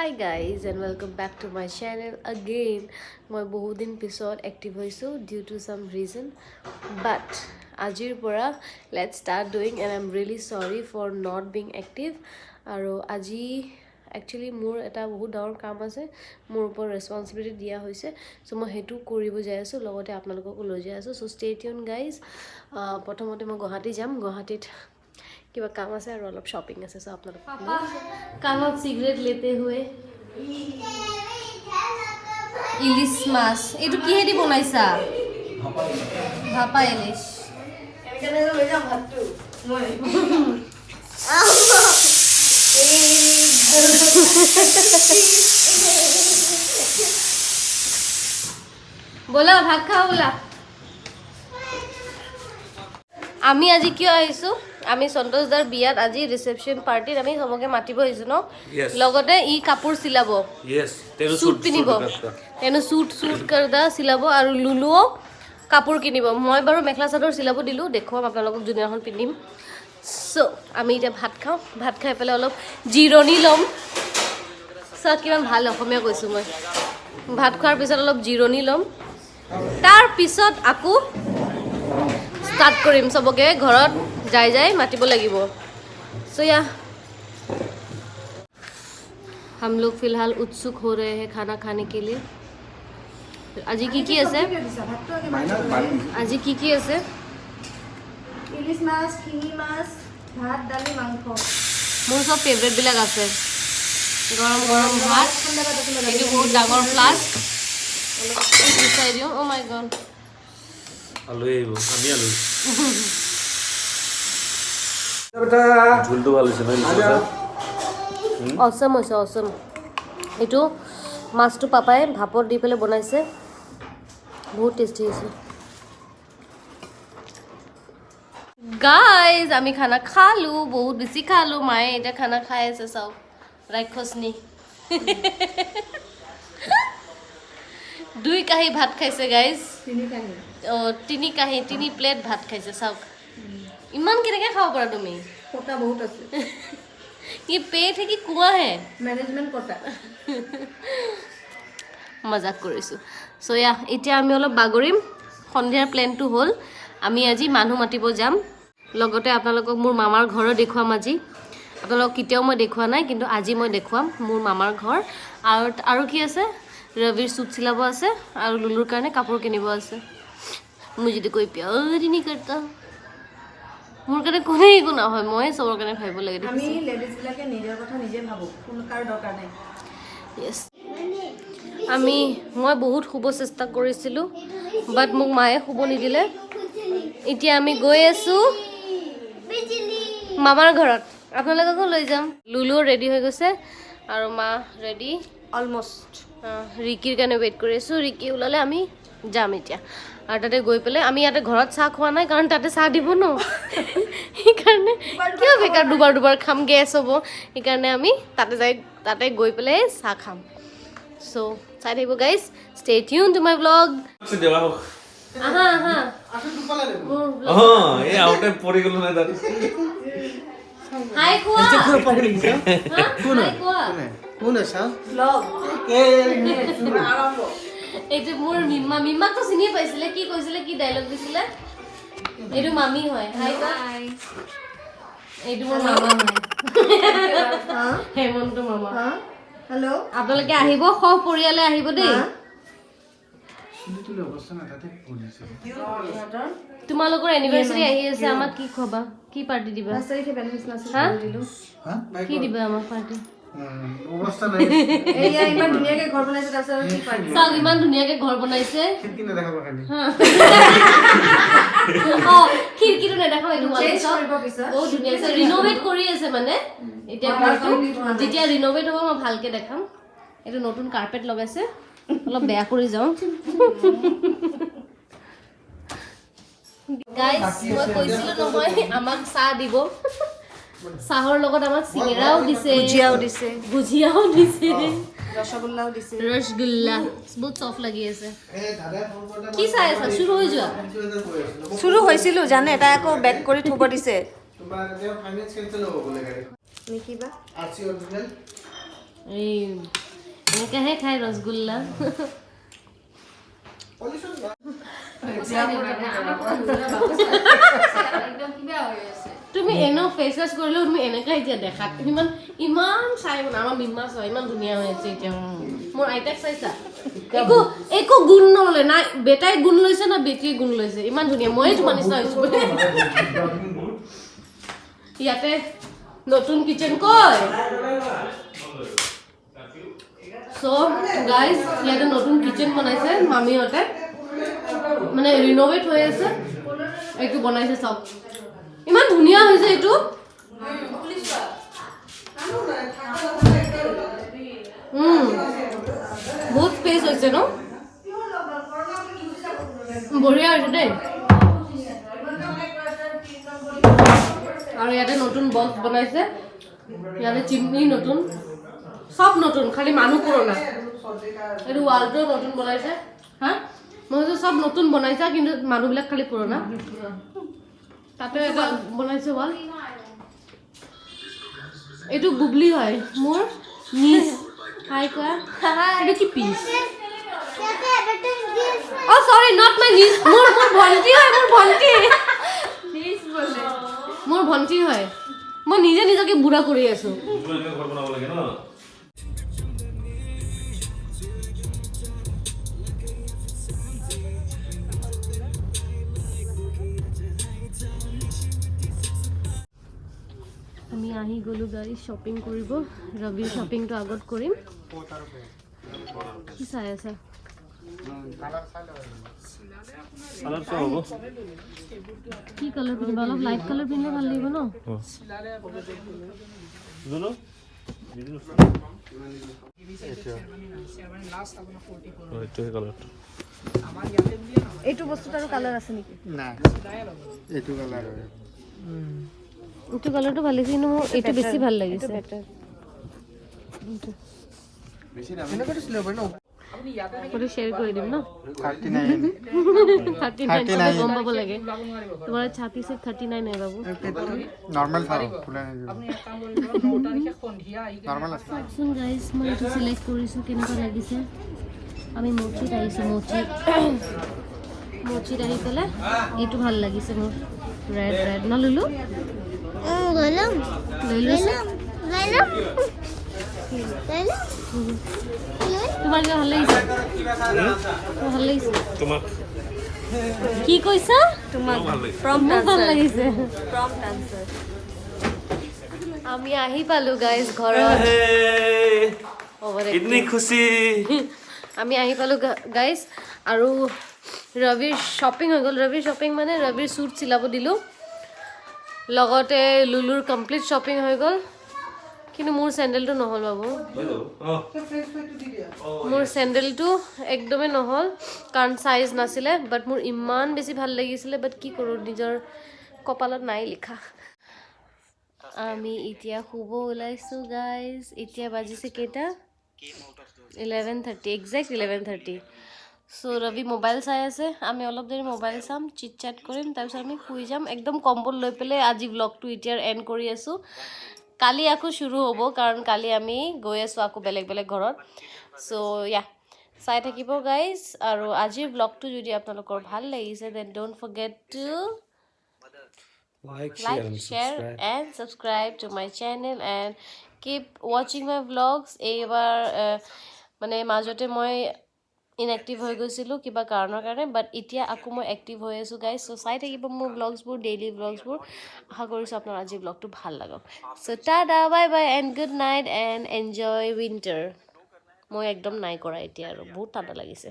Hi guys and welcome back to my channel again. মই বহুত দিন পিছত এক্টিভ হৈছোঁ due to some reason, but আজিৰ পৰা let's start doing and I am really sorry for not being active. আৰু আজি একচুৱেলি মোৰ এটা বহুত ডাঙৰ কাম আছে, মোৰ ওপৰত ৰেচপনচিবিলিটি দিয়া হৈছে। চ' মই সেইটো কৰিব যাই আছোঁ, লগতে আপোনালোককো লৈ যাই আছোঁ। So stay tuned, guys. প্ৰথমতে মই গুৱাহাটী যাম। গুৱাহাটীত কিবা কাম আছে আৰু অলপ শ্বপিং আছে। চ' আপোনালোক কাণত চিগাৰেট लेते हुए। ইলিছ মাছ এইটো কিহেদি বনাইছা? ভাপা ইলিছ। লৈ যাম ভাতটো মই। ব'লা, ভাত খাওঁ ব'লা। আমি আজি কিয় আহিছোঁ? আমি সন্তোষ দাৰ বিয়াত আজি ৰিচেপশ্যন পাৰ্টিত আমি চবকে মাতিব আহিছোঁ ন? Yes. লগতে ই কাপোৰ চিলাব। Yes, তেনো চুট পিন্ধিব, তেনো চুট চুট কাৰ্দা চিলাব আৰু লুলুও কাপোৰ কিনিব। মই বাৰু মেখেলা চাদৰ চিলাব দিলোঁ, দেখুৱাম আপোনালোকক যোনদিনাখন পিন্ধিম। চ' আমি এতিয়া ভাত খাওঁ। ভাত খাই পেলাই অলপ জিৰণি ল'ম। চোৱা, কিমান ভাল অসমীয়া কৈছোঁ মই। ভাত খোৱাৰ পিছত অলপ জিৰণি ল'ম, তাৰপিছত আকৌ ষ্টাৰ্ট কৰিম। চবকে ঘৰত যাই যাই মাতিব লাগিব। চ' या हम लोग फिलहाल उत्सुक हो रहे हैं खाना खाने के लिए। আজি কি কি আছে? আজি কি কি আছে? ইলিছ মাছ, শিঙি মাছ, ভাত, দালি, মাংস। মোৰ চব ফেভৰেটবিলাক আছে। গৰম গৰম ভাত, এইটো বহুত ডাঙৰ ফ্লাস্ক গুচাই দিওঁ। অ' মাই গড! আলহী আহিব, আমি আলহী। ঝোলটো ভাল হৈছে ন ইলিছ মাছৰ? অচম হৈছে, অচম। এইটো মাছটো পাপাই ভাপত দি পেলাই বনাইছে, বহুত টেষ্টি হৈছে। গাইজ, আমি খানা খালোঁ, বহুত বেছি খালোঁ। মায়ে এতিয়া খানা খাই আছে, চাওক, ৰাক্ষসনী। দুই কাঁহী ভাত খাইছে গাইজ। তিনি কাঁহী। অঁ, তিনি কাঁহী, তিনি প্লেট ভাত খাইছে। চাওক, ইমান কেনেকৈ খাব পাৰা তুমি? কোটা বহুত আছে। ये पेट है कि कुआं है? Management quota. মজাক কৰিছোঁ। চ' ইয়া, এতিয়া আমি অলপ বাগৰিম। সন্ধিয়াৰ প্লেনটো হ'ল আমি আজি মানুহ মাতিব যাম, লগতে আপোনালোকক মোৰ মামাৰ ঘৰো দেখুৱাম আজি। আপোনালোকক কেতিয়াও মই দেখুওৱা নাই, কিন্তু আজি মই দেখুৱাম মোৰ মামাৰ ঘৰ। আৰু কি আছে? ৰবিৰ চুট চিলাব আছে আৰু লুলুৰ কাৰণে কাপোৰ কিনিব আছে। मुझे तो कोई प्यार ही नहीं करता। মোৰ কাৰণে কোনে একো নহয়, ময়ে চবৰ কাৰণে ভাবিব লাগে। আমি লেডিজবিলাকে নিজৰ কথা নিজে ভাবোঁ, কোনো কাৰো দৰকাৰ নাই। য়েছ, মই বহুত শুব চেষ্টা কৰিছিলোঁ, বাট মোক মায়ে শুব নিদিলে। এতিয়া আমি গৈ আছোঁ মামাৰ ঘৰত, আপোনালোককো লৈ যাম। লুলুও ৰেডি হৈ গৈছে আৰু মা ৰেডি। অলমষ্ট। ৰিকিৰ কাৰণে ৱেইট কৰি আছোঁ। ৰিকি ওলালে আমি যাম এতিয়া। আৰু তাতে গৈ পেলাই আমি ইয়াতে ঘৰত চাহ খোৱা নাই, কাৰণ তাতে চাহ দিব ন, সেইকাৰণে কিয় বেকাৰ দুবাৰ দুবাৰ খাম, গেছ হ'ব। সেইকাৰণে আমি তাতে যাই, তাতে গৈ পেলাই চাহ খাম। চ' চাই থাকিব guys, stay tuned to my vlog. আহা আহা, মোৰ vlog। অঁ, এই আহোঁতে পৰি গ'লো নাই তাত। হাই কোৱা। হা? হাই কোৱা। কোন আছা? ব্লগ আৰম্ভ। এইটো মোৰ মিম্মা। মিম্মাকতো চিনিয়ে পাইছিলে। কি কৈছিলে, কি ডাইলগ দিছিলে? এইটো মামী হয়। হাই কোৱা। এইটো মোৰ মামা হয়, হেমন্ত মামা। হেল্ল'। আপোনালোকে আহিব, সপৰিয়ালে আহিব দেই। চুলি অৱস্থা নাই, তাতে পৰিছে। তোমালোকৰ এনিভাৰ্চাৰী আহি আছে, আমাক কি খুৱাবা? কি পাৰ্টি দিবা? পাঁচ তাৰিখে বেলেঞ্চ নাছিল। হা? দিলোঁ। হা? কি দিবা আমাক পাৰ্টি? অৱস্থা নাই। এয়া ইমান ধুনীয়াকে ঘৰ বনাইছে, তাৰপিছত আৰু কি পাৰ্টি? চাওক, ইমান ধুনীয়াকে ঘৰ বনাইছে। খিৰিকী নেদেখাব খালি। অ, খিৰিকীটো নেদেখাও, এইটো wall change চাওক। কৰিব পিছত। বহুত ধুনীয়া আছে। ৰিন'ভেট কৰি আছে, মানে এতিয়া ঘৰটো যেতিয়া ৰিন'ভেট হ'ব মই ভালকে দেখাম। এইটো নতুন কাৰ্পেট লগাইছে। অলপ বেয়া কৰি যাওঁ। গাইজ, মই কৈছিলো নহয় আমাক চাহ দিব। চাহৰ লগত আমাক চিঙৰাও দিছে, ভুজিয়াও দিছে, ভুজিয়াও দিছে, ৰসগোল্লাও দিছে। ৰসগোল্লা। বহুত চফ লাগি আছে। এই দাদাই ফোন কৰোঁতে কি চাই আছা? শুৰু হৈ যোৱা। চুৰু হৈছিলো জানে, তাই আকৌ বেক কৰি থ'ব দিছে। তোমাৰ এতিয়া ফাইনেন্স কেনচেল হ'ব বোলে গাড়ী। নেকি বা? R C original. এই এনেকেহে খায় ৰসগোল্লা। তুমি এনেও ফেচ ৱাছ কৰিলেও তুমি এনেকা এতিয়া দেখাত ইমান ইমান চাই মানে আমাৰ মিম্মা চোৱা ইমান ধুনীয়া হৈ আছে এতিয়া। মোৰ আইতাক চাইছা, একো একো গুণ নললে, না বেটাই গুণ লৈছে না বেটিয়ে গুণ লৈছে, ইমান ধুনীয়া। ময়ে তোমাৰ নিচিনা হৈছো। ইয়াতে নতুন কিচেন কয়। চ' গাইজ, ইয়াতে নতুন কিচেন বনাইছে মামীহঁতে, মানে ৰিন'ভেট হৈ আছে। এইটো বনাইছে চাওক, ইমান ধুনীয়া হৈছে এইটো। বহুত স্পেচ হৈছে ন, বঢ়িয়া হৈছে দেই। আৰু ইয়াতে নতুন বক্স বনাইছে, ইয়াতে চিমনি নতুন, চব নতুন, খালি মানুহ পুৰণা। এইটো ৱালটোও নতুন বনাইছে। হা, মই ভাবিছোঁ চব নতুন বনাইছা কিন্তু মানুহবিলাক খালি পুৰণা। তাতে এটা বনাইছে ৱাল। এইটো বুবলি হয়, মোৰ নিজ। হাই কোৱা। এইটো কি পিচ? অ চৰি, not my নিজ, মোৰ ভণ্টি হয়, মোৰ ভণ্টি, মোৰ ভণ্টি হয়। মই নিজে নিজকে বুঢ়া কৰি আছো। ঘৰ বনাব লাগে ন। আমি আহি গ'লোঁ গাড়ী শ্বপিং কৰিব। ৰবিৰ শ্বপিংটো আগত কৰিম। কি চাই আছা? কালাৰ চোৱা হ'ব। কি কালাৰ পিন্ধিবা? অলপ লাইট কালাৰ পিন্ধিলে ভাল লাগিব ন? জুনু এইটোহে কালাৰটো। এইটো বস্তুত আৰু কালাৰ আছে নেকি? নাই, এইটো কালাৰ হয়। এইটো কালাৰটো ভাল লাগিছে, কিন্তু মোৰ এইটো বেছি ভাল লাগিছে। ফটো শ্বেয়াৰ কৰি দিম ন? 39। 39, চবে গম পাব লাগে। তোমাৰ ছাতি চিট 39 है বাবু। নৰ্মেল চাব, খোলা নিদিব। নৰ্মেল আছে। চাওকচোন গাইজ, মই এইটো চিলেক্ট কৰিছোঁ, কেনেকুৱা লাগিছে? আমি মচিত আহিছোঁ, মচিত মচিত আহি পেলাই এইটো ভাল লাগিছে মোৰ। ৰেড ৰেড ন লুলু? লৈ লৈছোঁ। তোমাৰ কিবা ভাল লাগিছে? তোমাৰ ভাল লাগিছে? তোমাক কি কৈছা? তোমাক ভাল লাগিছে। মোক ভাল লাগিছে। Prompt answer. আমি আহি পালো গাইজ ঘৰত। ইতনি খুচি। আমি আহি পালোঁ গাইজ, আৰু ৰবিৰ শ্বপিং হৈ গ'ল। ৰবিৰ শ্বপিং মানে ৰবিৰ চুট চিলাব দিলোঁ, লগতে লুলুৰ কমপ্লিট শ্বপিং হৈ গ'ল। কিন্তু মোৰ চেণ্ডেলটো নহ'ল বাবু, মোৰ চেণ্ডেলটো একদমেই নহ'ল, কাৰণ চাইজ নাছিলে। বাট মোৰ ইমান বেছি ভাল লাগিছিলে, বাট কি কৰোঁ, নিজৰ কপালত নাই লিখা। আমি এতিয়া শুব ওলাইছোঁ গাইজ। এতিয়া বাজিছে কেইটা? 11:30, একজেক্ট 11:30। চ' ৰবি মোবাইল চাই আছে, আমি অলপ দেৰি মোবাইল চাম, চিট চাট কৰিম, তাৰপিছত আমি শুই যাম একদম কম্বল লৈ পেলাই। আজি ভ্লগটো এতিয়া এণ্ড কৰি আছোঁ। কালি আকৌ শুৰু হ'ব, কাৰণ কালি আমি গৈ আছোঁ আকৌ বেলেগ বেলেগ ঘৰত। চ' ইয়া, চাই থাকিব গাইজ। আৰু আজিৰ ভ্লগটো যদি আপোনালোকৰ ভাল লাগিছে, then don't forget to like, like, share and subscribe to my channel and keep watching my vlogs. এইবাৰ মানে মাজতে মই ইনএক্টিভ হৈ গৈছিলোঁ কিবা কাৰণৰ কাৰণে, বাট এতিয়া আকৌ মই এক্টিভ হৈ আছোঁ গাইজ। চ' চাই থাকিব মোৰ ভ্লগছবোৰ, ডেইলি ভ্লগছবোৰ। আশা কৰিছোঁ আপোনাৰ আজিৰ ভ্লগটো ভাল লাগক। So tata, bye bye and good night and enjoy winter. মই একদম নাই কৰা এতিয়া আৰু বহুত ঠাণ্ডা লাগিছে।